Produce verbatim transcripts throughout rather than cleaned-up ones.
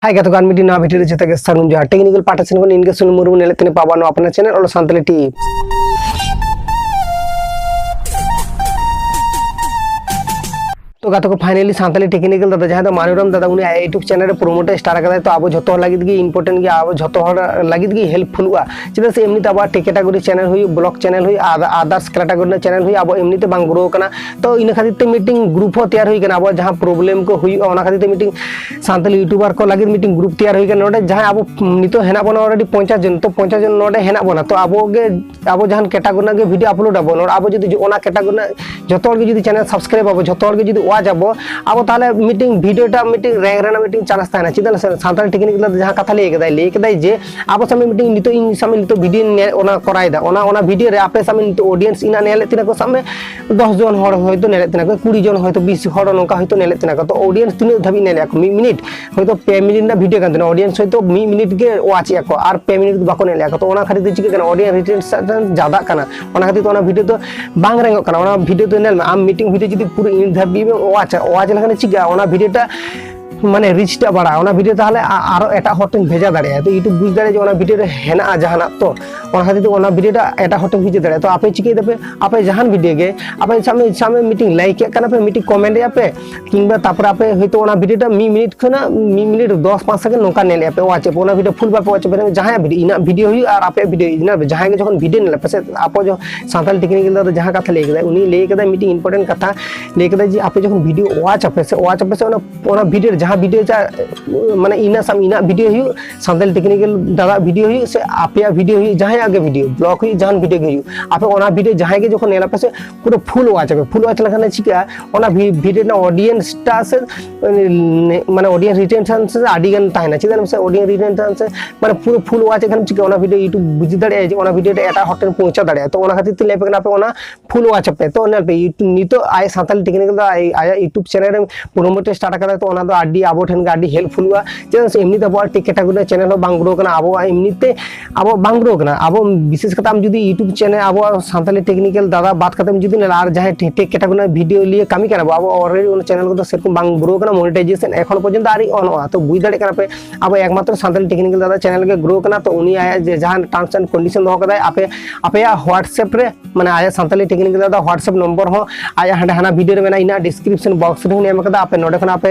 ᱦᱟᱭ ᱜᱟᱛᱮ ᱠᱚ, ᱟᱨ ᱢᱤᱫᱴᱤᱡ ᱱᱟᱣᱟ ᱵᱷᱤᱰᱤᱭᱳ ᱨᱮ ᱡᱚᱛᱚ ᱜᱮ ᱥᱟᱹᱜᱩᱱ ᱡᱚᱦᱟᱨ᱾ ᱴᱮᱠᱱᱤᱠᱟᱞ ᱯᱟᱦᱴᱟ ᱥᱮᱱ ᱠᱷᱚᱱ ᱤᱧ ᱜᱮ ᱥᱩᱱᱤᱞ ᱢᱩᱨᱢᱩ, ᱧᱮᱞᱮᱫ ᱛᱟᱦᱮᱱ ᱯᱮ ᱟᱵᱚᱣᱟᱜ ᱱᱚᱣᱟ ᱟᱯᱱᱟᱨ ᱪᱮᱱᱮᱞ ᱚᱞ ᱥᱟᱱᱛᱟᱲᱤ ᱴᱤᱯᱥ᱾ ᱛᱚ ᱜᱟᱛᱮ ᱠᱚ, ᱯᱷᱟᱭᱱᱟᱞᱤ ᱥᱟᱱᱛᱟᱲᱤ ᱴᱮᱠᱱᱤᱠᱟᱞ ᱫᱟᱫᱟ, ᱡᱟᱦᱟᱸᱭ ᱫᱚ ᱢᱟᱱᱩᱨᱟᱢ ᱫᱟᱫᱟ, ᱩᱱᱤ ᱟᱭᱟᱜ YouTube ᱪᱮᱱᱮᱞ ᱨᱮ ᱯᱨᱳᱢᱳᱴ ᱮ ᱥᱴᱟᱨᱴ ᱟᱠᱟᱫᱟᱭ᱾ ᱛᱚ ᱟᱵᱚ ᱡᱷᱚᱛᱚ ᱦᱚᱲ ᱞᱟᱹᱜᱤᱫ ᱜᱮ ᱤᱢᱯᱚᱨᱴᱮᱱᱴ ᱜᱮᱭᱟ, ᱟᱵᱚ ᱡᱷᱚᱛᱚ ᱦᱚᱲ ᱞᱟᱹᱜᱤᱫ ᱜᱮ ᱦᱮᱞᱯᱯᱷᱩᱞᱚᱜᱼᱟ᱾ ᱪᱮᱫᱟᱜ ᱥᱮ ᱮᱢᱱᱤ ᱛᱮ ᱟᱵᱚᱣᱟᱜ ᱴᱮᱠ ᱠᱮᱴᱟᱜᱚᱨᱤ ᱪᱮᱱᱮᱞ ᱦᱩᱭᱩᱜ, ᱵᱞᱚᱜ ᱪᱮᱱᱮᱞ ᱦᱩᱭᱩᱜ, ᱟᱫ-, ᱟᱫᱟᱨᱥ ᱠᱮᱴᱟᱜᱚᱨᱤ ᱨᱮᱱᱟᱜ ᱪᱮᱱᱮᱞ ᱦᱩᱭᱩᱜ, ᱟᱵᱚ ᱮᱢᱱᱤ ᱛᱮ ᱵᱟᱝ ᱜᱨᱳ ᱠᱟᱱᱟ᱾ ᱛᱚ ᱤᱱᱟᱹ ᱠᱷᱟᱹᱛᱤᱨ ᱛᱮ ᱢᱤᱫᱴᱤᱝ ᱜᱨᱩᱯ ᱦᱚᱸ ᱛᱮᱭᱟᱨ ᱦᱩᱭ ᱠᱟᱱᱟ᱾ ᱟᱵᱚᱣᱟᱜ ᱡᱟᱦᱟᱸ ᱯᱨᱚᱵᱞᱮᱢ ᱠᱚ ᱦᱩᱭᱩᱜᱼᱟ, ᱚᱱᱟ ᱠᱷᱟᱹᱛᱤᱨ ᱛᱮ ᱢᱤᱫᱴᱤᱝ ᱥᱟᱱᱛᱟᱲᱤ ᱭᱩᱴᱩᱵᱟᱨ ᱠᱚ ᱞᱟᱹᱜᱤᱫ ᱢᱤᱫᱴᱤᱝ ᱜᱨᱩᱯ ᱛᱮᱭᱟᱨ ᱦᱩᱭ ᱠᱟᱱᱟ᱾ ᱱᱚᱰᱮ ᱡᱟᱦᱟᱸᱭ ᱟᱵᱚ ᱱᱤᱛᱚᱜ ᱦᱮᱱᱟᱜ ᱵᱚᱱᱟ already ᱯᱚᱧᱪᱟᱥ ᱡᱚᱱ, ᱛᱚ ᱯᱚᱧᱪᱟᱥ ᱡᱚᱱ ᱱᱚᱰᱮ ᱦᱮᱱᱟᱜ ᱵᱚᱱᱟ, ᱛᱚ ᱟᱵᱚ ᱜᱮ ᱟᱵᱚ ᱡᱟᱦᱟᱱ ᱠᱮᱴᱟᱜᱚᱨᱤ ᱨᱮᱱᱟᱜ ᱜᱮ ᱵᱷᱤᱰᱤᱭᱳ ᱟᱯᱞᱳᱰ ᱟᱵᱚᱱ, ᱱᱚᱰᱮ ᱟᱵᱚ ᱡᱩᱫᱤ ᱚᱱᱟ ᱠᱮᱴᱟᱜᱚᱨᱤ ᱨᱮᱱᱟᱜ ᱡᱚᱛᱚ ᱦᱚᱲ ᱜᱮ ᱡᱩᱫᱤ ᱪᱮᱱᱮᱞ ᱥᱟᱵᱥᱠᱨᱟᱭᱤᱵ ᱟᱵᱚ, ᱡᱚᱛᱚ ᱦᱚᱲ ᱜᱮ ᱡᱩᱫᱤ ᱣᱟᱪ ᱟᱵᱚ, ᱟᱵᱚ ᱛᱟᱦᱚᱞᱮ ᱢᱤᱫᱴᱤᱝ ᱵᱷᱤᱰᱤᱭᱳ ᱴᱟᱜ ᱢᱤᱫᱴᱤᱝ ᱨᱮᱝᱠ ᱨᱮᱱᱟᱜ ᱢᱤᱫᱴᱤᱝ ᱪᱟᱱᱥ ᱛᱟᱦᱮᱱᱟ᱾ ᱪᱮᱫᱟᱜ ᱥᱮ ᱥᱟᱱᱛᱟᱲᱤ ᱴᱮᱠᱱᱤᱠ ᱫᱚ ᱡᱟᱦᱟᱸ ᱠᱟᱛᱷᱟ ᱞᱟᱹᱭ ᱠᱮᱫᱟᱭ, ᱞᱟᱹᱭ ᱠᱮᱫᱟᱭ ᱡᱮ ᱟᱵᱚ ᱥᱟᱢᱱᱮ ᱢᱤᱫᱴᱤᱝ ᱱᱤᱛᱚᱜ ᱤᱧ ᱥᱟᱢᱱᱮ ᱱᱤᱛᱚᱜ ᱵᱷᱤᱰᱤᱭᱳ ᱧᱮᱞ ᱚᱱᱟ ᱠᱚᱨᱟᱣ ᱮᱫᱟ, ᱚᱱᱟ, ᱚᱱᱟ ᱵᱷᱤᱰᱤᱭᱳ ᱨᱮ ᱟᱯᱮ ᱥᱟᱢᱱᱮ ᱱᱤᱛᱚᱜ ᱚᱰᱤᱭᱮᱱᱥ ᱤᱱᱟᱹᱜ ᱧᱮᱞᱮᱫ ᱛᱤᱱᱟᱹᱜ ᱠᱚ ᱥᱟᱵ ᱢᱮ, ᱫᱚᱥ ᱡᱚᱱ ᱦᱚᱲ ᱦᱚᱭᱛᱳ ᱧᱮᱞᱮᱫ ᱛᱟᱦᱮᱱᱟ ᱠᱚ, ᱠᱩᱲᱤ ᱡᱚᱱ ᱦᱚᱭᱛᱳ, ᱵᱤᱥ ᱦᱚᱲ ᱱᱚᱝᱠᱟ ᱦᱚᱭᱛᱳ ᱧᱮᱞᱮᱫ ᱛᱟᱦᱮᱱᱟ ᱠᱚ᱾ ᱛᱚ ᱚᱰᱤᱭᱮᱱᱥ ᱛᱤᱱᱟᱹᱜ ᱫᱷᱟᱹᱵᱤᱡ ᱧᱮᱞᱮᱫ ᱠᱚ? ᱢᱤᱫ ᱢᱤᱱᱤᱴ ᱦᱚᱭᱛᱳ ᱯᱮ ᱢᱤᱱᱤᱴ ᱨᱮᱱᱟᱜ ᱵᱷᱤᱰᱤᱭᱳ ᱠᱟᱱ ᱛᱟᱦᱮᱱᱟ, ᱚᱰᱤᱭᱮᱱᱥ ᱦᱚᱭᱛᱳ ᱢᱤᱫ ᱢᱤᱱᱤᱴ ᱜᱮ ᱣᱟᱪ ᱮᱫᱼᱟ ᱠᱚ ᱟᱨ ᱯᱮ ᱢᱤᱱᱤᱴ ᱫᱚ ᱵᱟᱠᱚ ᱧᱮᱞᱮᱫᱼᱟ ᱠᱚ᱾ ᱛᱚ ᱚᱱᱟ ᱠᱷᱟᱹᱛᱤᱨ ᱛᱮ ᱪᱤᱠᱟᱹᱜ ᱠᱟᱱᱟ? ᱚᱰᱤᱭᱮᱱᱥ ᱨᱤᱴᱮᱱᱥᱚᱱ ᱡᱟᱫᱟᱜ ᱠᱟᱱᱟ᱾ ᱚᱱᱟ ᱠᱷᱟᱹᱛᱤᱨ ᱛᱮ ᱚᱱᱟ ᱵᱷᱤᱰᱤᱭᱳ ᱫᱚ ᱵᱟᱝ ᱨᱮᱝᱚᱜ ᱠᱟᱱᱟ᱾ ᱚᱱᱟ ᱵᱷᱤᱰᱤᱭᱳ ᱫᱚ ᱧᱮᱞ ᱢᱮ, ᱟᱢ ᱢᱤᱫᱴᱤᱝ ᱵᱷᱤᱰᱤᱭᱳ ᱡᱩᱫᱤ ᱯᱩᱨᱟᱹ ᱤᱱ ᱫᱷᱟᱹᱵᱤᱡ ᱮᱢ ᱣᱟᱪᱟ, ᱣᱟᱪ ᱞᱮᱠᱷᱟᱱ ᱪᱤᱠᱟᱹᱜᱼᱟ? ᱚᱱᱟ ᱵᱷᱤᱰᱤᱭᱳ ᱴᱟᱜ ᱢᱟᱱᱮ ᱨᱤᱪ ᱴᱟᱜ ᱵᱟᱲᱟᱜᱼᱟ, ᱚᱱᱟ ᱵᱷᱤᱰᱤᱭᱳ ᱛᱟᱦᱚᱞᱮ ᱟ-, ᱟᱨᱚ ᱮᱴᱟᱜ ᱦᱚᱲ ᱴᱷᱮᱱ ᱵᱷᱮᱡᱟ ᱫᱟᱲᱮᱭᱟᱜᱼᱟ᱾ ᱛᱚ ᱭᱩᱴᱩᱵᱽ ᱵᱩᱡᱽ ᱫᱟᱲᱮᱭᱟᱜᱼᱟ ᱡᱮ ᱚᱱᱟ ᱵᱷᱤᱰᱤᱭᱳ ᱨᱮ ᱦᱮᱱᱟᱜᱼᱟ ᱡᱟᱦᱟᱱᱟᱜ᱾ ᱛᱚ ᱚᱱᱟ ᱠᱷᱟᱹᱛᱤᱨ ᱛᱮ ᱚᱱᱟ ᱵᱷᱤᱰᱤᱭᱳ ᱴᱟᱜ ᱮᱴᱟᱜ ᱦᱚᱲ ᱴᱷᱮᱱ ᱵᱷᱮᱡᱟ ᱫᱟᱲᱮᱭᱟᱜᱼᱟ᱾ ᱛᱚ ᱟᱯᱮ ᱪᱤᱠᱟᱹᱭ ᱫᱟᱯᱮ, ᱟᱯᱮ ᱡᱟᱦᱟᱱ ᱵᱷᱤᱰᱤᱭᱳ ᱜᱮ, ᱟᱯᱮ ᱥᱟᱵ ᱢᱮ, ᱥᱟᱵ ᱢᱮ ᱢᱤᱫᱴᱤᱝ ᱞᱟᱭᱤᱠ ᱮᱫ ᱠᱟᱱᱟ ᱯᱮ, ᱢᱤᱫᱴᱤᱝ ᱠᱚᱢᱮᱱᱴ ᱮᱫᱼᱟ ᱯᱮ, ᱠᱤᱝᱵᱟ ᱛᱟᱨᱯᱚᱨᱮ ᱟᱯᱮ ᱦᱚᱭᱛᱳ ᱚᱱᱟ ᱵᱷᱤᱰᱤᱭᱳ ᱴᱟᱜ ᱢᱤᱫ ᱢᱤᱱᱤᱴ ᱠᱷᱚᱱᱟᱜ ᱢᱤᱫ ᱢᱤᱱᱤᱴ ᱫᱚᱥ ᱯᱟᱸᱪ ᱥᱮᱠᱮᱱᱰ ᱱᱚᱝᱠᱟ ᱧᱮᱞ ᱮᱫᱼᱟ ᱯᱮ, ᱣᱟᱪ ᱮᱫ ᱯᱮ, ᱚᱱᱟ ᱵᱷᱤᱰᱤᱭᱳ ᱯᱷᱩᱞ ᱵᱟᱯᱮ ᱣᱟᱪ ᱮᱫ ᱯᱮ, ᱡᱟᱦᱟᱸᱭᱟᱜ ᱵᱷᱤᱰᱤᱭᱳ, ᱤᱧᱟᱹᱜ ᱵᱷᱤᱰᱤᱭᱳ ᱦᱩᱭᱩᱜ ᱟᱨ ᱟᱯᱮᱭᱟᱜ ᱵᱷᱤᱰᱤᱭᱳ ᱦᱩᱭᱩᱜ, ᱧᱮᱞ ᱯᱮ ᱥᱮ, ᱟᱵᱚ ᱡᱚ-, ᱥᱟᱱᱛᱟᱲ ᱴᱮᱠᱱᱤᱠᱟᱞ ᱫᱚ ᱡᱟᱦᱟᱸ ᱠᱟᱛᱷᱟ ᱞᱟᱹᱭ ᱠᱮᱫᱟᱭ, ᱩᱱᱤ ᱞᱟᱹᱭ ᱠᱮᱫᱟᱭ ᱢᱤᱫᱴᱤᱝ ᱤᱢᱯᱚᱨᱴᱮᱱᱴ ᱠᱟᱛᱷᱟ ᱞᱟᱹᱭ ᱠᱮᱫᱟᱭ ᱡᱮ ᱟᱯᱮ ᱡᱚᱠᱷᱚᱱ ᱵᱷᱤᱰᱤᱭᱳ ᱣᱟᱪ ᱟᱯᱮ ᱥᱮ, ᱣᱟᱪ ᱟᱯᱮ ᱥᱮ, ᱚᱱᱟ, ᱚᱱᱟ ᱵᱷᱤᱰᱤᱭᱳ ᱨᱮ ᱡᱟᱦᱟᱸ ᱵᱷᱤᱰᱤᱭᱳ ᱪᱟ-, ᱢᱟᱱᱮ ᱤᱱᱟᱹ ᱥᱟᱢ ᱤᱱᱟᱹᱜ ᱵᱷᱤᱰᱤᱭᱳ ᱦᱩᱭᱩᱜ, ᱥᱟᱱᱛᱟᱲ ᱴᱮᱠᱱᱤᱠᱟᱞ ᱫᱟᱫᱟ ᱵᱷᱤᱰᱤᱭᱳ ᱦᱩᱭᱩᱜ ᱥᱮ ᱟᱯᱮᱭᱟᱜ ᱵᱷᱤᱰᱤᱭᱳ ᱦᱩᱭᱩᱜ, ᱡᱟᱦᱟᱸᱭᱟᱜ ᱜᱮ ᱵᱷᱤᱰᱤᱭᱳ, ᱵᱞᱚᱜ ᱦᱩᱭᱩᱜ, ᱡᱟᱦᱟᱱ ᱵᱷᱤᱰᱤᱭᱳ ᱜᱮ ᱦᱩᱭᱩᱜ, ᱟᱯᱮ ᱚᱱᱟ ᱵᱷᱤᱰᱤᱭᱳ ᱡᱟᱦᱟᱸᱭ ᱜᱮ ᱡᱚᱠᱷᱚᱱ ᱧᱮᱞ ᱟᱯᱮ ᱥᱮ, ᱯᱩᱨᱟᱹ ᱯᱷᱩᱞ ᱣᱟᱪ ᱟᱯᱮ᱾ ᱯᱷᱩᱞ ᱣᱟᱪ ᱞᱮᱠᱷᱟᱱ ᱪᱤᱠᱟᱹᱜᱼᱟ? ᱚᱱᱟ ᱵᱷᱤ-, ᱵᱷᱤᱰᱤᱭᱳ ᱨᱮᱱᱟᱜ ᱚᱰᱤᱭᱮᱱᱥ ᱴᱟᱜ ᱥᱮ, ᱢᱟᱱᱮ ᱚᱰᱤᱭᱮᱱᱥ ᱨᱤᱴᱮᱱᱥᱚᱱ ᱥᱮ ᱟᱹᱰᱤ ᱜᱟᱱ ᱛᱟᱦᱮᱱᱟ᱾ ᱪᱮᱫᱟᱜ ᱥᱮ ᱚᱰᱤᱭᱮᱱᱥ ᱨᱤᱴᱮᱱᱥᱚᱱ ᱥᱮ, ᱢᱟᱱᱮ ᱯᱩᱨᱟᱹ ᱯᱷᱩᱞ ᱣᱟᱪ ᱮᱫ ᱠᱷᱟᱱ ᱪᱤᱠᱟᱹᱜᱼᱟ? ᱚᱱᱟ ᱵᱷᱤᱰᱤᱭᱳ ᱭᱩᱴᱩᱵᱽ ᱵᱩᱡᱽ ᱫᱟᱲᱮᱭᱟᱜᱼᱟ ᱡᱮ ᱚᱱᱟ ᱵᱷᱤᱰᱤᱭᱳ ᱨᱮ ᱮᱴᱟᱜ ᱦᱚᱲ ᱴᱷᱮᱱ ᱯᱳᱣᱪᱷᱟ ᱫᱟᱲᱮᱭᱟᱜᱼᱟ᱾ ᱛᱚ ᱚᱱᱟ ᱠᱷᱟᱹᱛᱤᱨ ᱛᱮ ᱞᱟᱹᱭ ᱟᱯᱮ ᱠᱟᱱᱟ ᱯᱮ ᱚᱱᱟ ᱯᱷᱩᱞ ᱣᱟᱪ ᱟᱯᱮ᱾ ᱛᱚ ᱧᱮᱞ ᱯᱮ, ᱭᱩᱴᱩᱵᱽ ᱱᱤᱛᱚᱜ ᱟᱡ ᱥᱟᱱᱛᱟᱲᱤ ᱴᱮᱠᱱᱤᱠᱟᱞ ᱫᱚ ᱟᱡ, ᱟᱭᱟᱜ ᱭᱩᱴᱩᱵᱽ ᱪᱮᱱᱮᱞ ᱨᱮ ᱯᱨᱳᱢᱳᱴ ᱮ ᱥᱴᱟᱨᱴ ᱟᱠᱟᱫᱟ, ᱛᱚ ᱚᱱᱟ ᱫᱚ ᱟᱹᱰᱤ ᱟᱵᱚ ᱴᱷᱮᱱ ᱜᱮ ᱟᱹᱰᱤ helpfulᱚᱜᱼᱟ᱾ ᱪᱮᱫᱟᱜ ᱥᱮ ᱮᱢᱱᱤ ᱛᱮ ᱟᱵᱚᱣᱟᱜ tech category ᱨᱮᱱᱟᱜ channel ᱦᱚᱸ ᱵᱟᱝ grow ᱠᱟᱱᱟ, ᱟᱵᱚᱣᱟᱜ ᱮᱢᱱᱤ ᱛᱮ ᱟᱵᱚ ᱵᱟᱝ grow ᱠᱟᱱᱟ᱾ ᱟᱵᱚ ᱵᱤᱥᱮᱥ ᱠᱟᱛᱮ ᱟᱢ ᱡᱩᱫᱤ YouTube channel ᱟᱵᱚᱣᱟᱜ ᱥᱟᱱᱛᱟᱞᱤ technical ᱫᱟᱫᱟ ᱵᱟᱫ ᱠᱟᱛᱮᱢ ᱡᱩᱫᱤ ᱧᱮᱞᱟ, ᱟᱨ ᱡᱟᱦᱟᱸᱭ tech category ᱨᱮᱱᱟᱜ video ᱞᱤᱭᱮ ᱠᱟᱹᱢᱤ ᱠᱟᱱᱟ ᱵᱚ, ᱟᱵᱚ already ᱚᱱᱟ channel ᱠᱚᱫᱚ ᱥᱮᱨᱚᱠᱚᱢ ᱵᱟᱝ grow ᱠᱟᱱᱟ, monetization ᱮᱠᱷᱚᱱ ᱯᱚᱨᱡᱚᱱᱛᱚ ᱟᱹᱣᱨᱤ onᱚᱜᱼᱟ᱾ ᱛᱚ ᱵᱩᱡᱽ ᱫᱟᱲᱮᱭᱟᱜ ᱠᱟᱱᱟ ᱯᱮ, ᱟᱵᱚ ᱮᱠᱢᱟᱛᱨᱚ ᱥᱟᱱᱛᱟᱞᱤ technical ᱫᱟᱫᱟ channel ᱜᱮ grow ᱠᱟᱱᱟ᱾ ᱛᱚ ᱩᱱᱤ ᱟᱭᱟᱜ ᱡᱮ ᱡᱟᱦᱟᱸ terms and condition ᱫᱚᱦᱚ ᱠᱟᱫᱟᱭ, ᱟᱯᱮ ᱟᱯᱮᱭᱟᱜ WhatsApp ᱨᱮ, ᱢᱟᱱᱮ ᱟᱭᱟᱜ ᱥᱟᱱᱛᱟᱞᱤ technical ᱫᱟᱫᱟ WhatsApp ᱱᱚᱢᱵᱚᱨ ᱦᱚᱸ ᱟᱭᱟᱜ ᱦᱟᱸᱰᱮ ᱦᱟᱱᱟ video ᱨᱮ ᱢᱮᱱᱟᱜᱼᱟ, ᱤᱧᱟᱹᱜ description box ᱨᱮᱦᱚᱸᱧ ᱮᱢ ᱠᱟᱫᱟ᱾ ᱟᱯᱮ ᱱᱚᱰᱮ ᱠᱷᱚᱱ ᱟᱯᱮ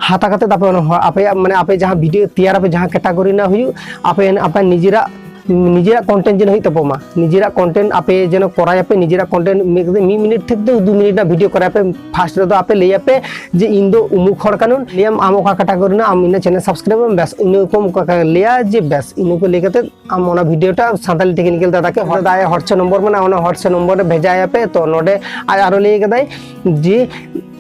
ᱦᱟᱛᱟᱣ ᱠᱟᱛᱮ ᱟᱯᱮ ᱚᱱᱟ ᱦᱚ-, ᱟᱯᱮᱭᱟᱜ ᱢᱟᱱᱮ ᱟᱯᱮ ᱡᱟᱦᱟᱸ video ᱛᱮᱭᱟᱨ ᱟᱯᱮ, ᱡᱟᱦᱟᱸ category ᱨᱮᱱᱟᱜ ᱦᱩᱭᱩᱜ, ᱟᱯᱮ ᱟᱯᱮ ᱱᱤᱡᱮᱨᱟᱜ ᱱᱤᱡᱮᱨᱟᱜ content ᱡᱮᱱᱚ ᱦᱩᱭᱩᱜ ᱛᱟᱯᱚ ᱢᱟ, ᱱᱤᱡᱮᱨᱟᱜ content ᱟᱯᱮ ᱡᱮᱱᱚ ᱠᱚᱨᱟᱭᱟᱯᱮ, ᱱᱤᱡᱮᱨᱟᱜ content ᱢᱤᱫ ᱢᱤᱫ ᱢᱤᱱᱤᱴ ᱛᱷᱮᱠᱮ ᱫᱩ ᱢᱤᱱᱤᱴ ᱨᱮᱱᱟᱜ video ᱠᱚᱨᱟᱭᱟᱯᱮ᱾ First ᱨᱮᱫᱚ ᱟᱯᱮ ᱞᱟᱹᱭᱟᱯᱮ ᱡᱮ ᱤᱧ ᱫᱚ ᱩᱢᱩᱠ ᱦᱚᱲ ᱠᱟᱹᱱᱟᱹᱧ, ᱞᱟᱹᱭᱟᱢ ᱟᱢ ᱚᱠᱟ category ᱨᱮᱱᱟᱜ, ᱟᱢ ᱤᱱᱟᱹ channel subscribe ᱟᱢ, ᱵᱮᱥ ᱤᱱᱟᱹ ᱠᱚᱢ ᱞᱟᱹᱭᱟ ᱡᱮ ᱵᱮᱥ ᱤᱱᱟᱹ ᱠᱚ ᱞᱟᱹᱭ ᱠᱟᱛᱮ ᱟᱢ ᱚᱱᱟ video ᱴᱟ ᱥᱟᱱᱛᱟᱞᱤ technical ᱫᱟᱫᱟ ᱠᱮ ᱫᱟᱫᱟ ᱟᱭᱟᱜ WhatsApp ᱱᱚᱢᱵᱚᱨ ᱢᱮᱱᱟᱜᱼᱟ, ᱚᱱᱟ WhatsApp ᱱᱚᱢᱵᱚᱨ ᱨᱮ ᱵᱷᱮᱡᱟᱭᱟᱯᱮ᱾ ᱛᱚ ᱱᱚᱰᱮ ᱟᱡ ᱟᱨᱚ ᱞᱟᱹᱭ ᱠᱟᱫᱟᱭ ᱡᱮ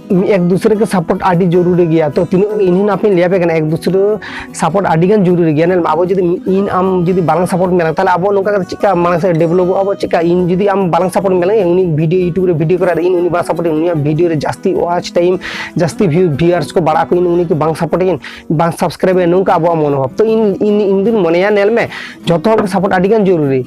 ᱮᱠ ᱫᱩᱥᱨᱮ ᱠᱮ support ᱟᱹᱰᱤ ᱡᱚᱨᱩᱨᱤ ᱜᱮᱭᱟ᱾ ᱛᱚ ᱛᱤᱱᱟᱹᱜ ᱤᱧ ᱦᱚᱸ ᱟᱯᱮᱧ ᱞᱟᱹᱭᱟᱯᱮ ᱠᱟᱱᱟ, ᱮᱠ ᱫᱩᱥᱨᱮ support ᱟᱹᱰᱤ ᱜᱟᱱ ᱡᱚᱨᱩᱨᱤ ᱜᱮᱭᱟ᱾ ᱧᱮᱞ ᱢᱮ, ᱟᱵᱚ ᱡᱩᱫᱤ ᱤᱧ ᱟᱢ ᱡᱩᱫᱤ ᱵᱟᱞᱟᱝ support ᱢᱮ, ᱛᱟᱦᱞᱮ ᱟᱵᱚ ᱱᱚᱝᱠᱟ ᱠᱟᱛᱮ ᱪᱮᱠᱟ ᱢᱟᱲᱟᱝ ᱥᱮᱫ developᱚᱜᱼᱟ ᱵᱚ? ᱪᱮᱠᱟ ᱤᱧ ᱡᱩᱫᱤ ᱟᱢ ᱵᱟᱞᱟᱝ support ᱢᱮ, ᱩᱱᱤ video YouTube ᱨᱮ video ᱠᱚᱨᱟᱣ ᱤᱧ ᱩᱱᱤ ᱵᱟᱝ support ᱤᱧ, ᱩᱱᱤᱭᱟᱜ video ᱨᱮ ᱡᱟᱹᱥᱛᱤ watch time, ᱡᱟᱹᱥᱛᱤ view viewers ᱠᱚ ᱵᱟᱲᱟᱜ ᱟᱠᱚ, ᱤᱧ ᱩᱱᱤ ᱠᱚ ᱵᱟᱝ support ᱤᱧ, ᱵᱟᱝ subscribe ᱤᱧ, ᱱᱚᱝᱠᱟ ᱟᱵᱚᱣᱟᱜ ᱢᱚᱱᱳᱵᱷᱟᱵ᱾ ᱛᱚ ᱤᱧ ᱤᱧ ᱤᱧ ᱫᱩᱧ ᱢᱚᱱᱮᱭᱟ, ᱧᱮᱞ ᱢᱮ, ᱡᱚᱛᱚ ᱦᱚᱲ ᱜᱮ support ᱟᱹᱰᱤ ᱜᱟᱱ ᱡᱚᱨᱩᱨᱤ᱾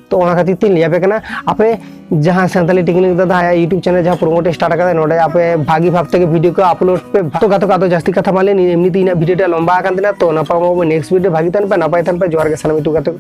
ᱛᱚ ᱚᱱᱟ ᱠᱷᱟᱹᱛᱤᱨ ᱛᱤᱧ ᱞᱟᱹᱭᱟᱯᱮ ᱠᱟᱱᱟ, ᱟᱯᱮ ᱡᱟᱦᱟᱸ ᱥᱟᱱᱛᱟᱞᱤ technical ᱫᱟᱫᱟ ᱟᱭᱟᱜ YouTube channel ᱡᱟᱦᱟᱸ promote start ᱟᱠᱟᱫᱟ, ᱱᱚᱰᱮ ᱟᱯᱮ ᱵᱷᱟᱹᱜᱤ ᱵᱷᱟᱵ ᱛᱮᱜᱮ video ᱠᱚ upload ᱯᱮ᱾ ᱛᱚ ᱜᱟᱛᱮ ᱠᱚ, ᱟᱫᱚ ᱡᱟᱹᱥᱛᱤ ᱠᱟᱛᱷᱟ ᱢᱟᱞᱮ ᱱᱤᱭᱟᱹ ᱮᱢᱱᱤ ᱛᱮ ᱤᱧᱟᱹᱜ video ᱴᱟ ᱞᱚᱢᱵᱟ ᱟᱠᱟᱱ ᱛᱟᱦᱮᱱᱟ᱾ ᱛᱚ ᱱᱟᱯᱟᱭ ᱢᱟ next video ᱵᱷᱟᱹᱜᱤ ᱛᱟᱦᱮᱱ ᱯᱮ, ᱱᱟᱯᱟᱭ ᱛᱟᱦᱮᱱ ᱯᱮ᱾ ᱡᱚᱦᱟᱨ ᱜᱮ ᱥᱟᱱᱟᱢ YouTube ᱜᱟᱛᱮ ᱠᱚ᱾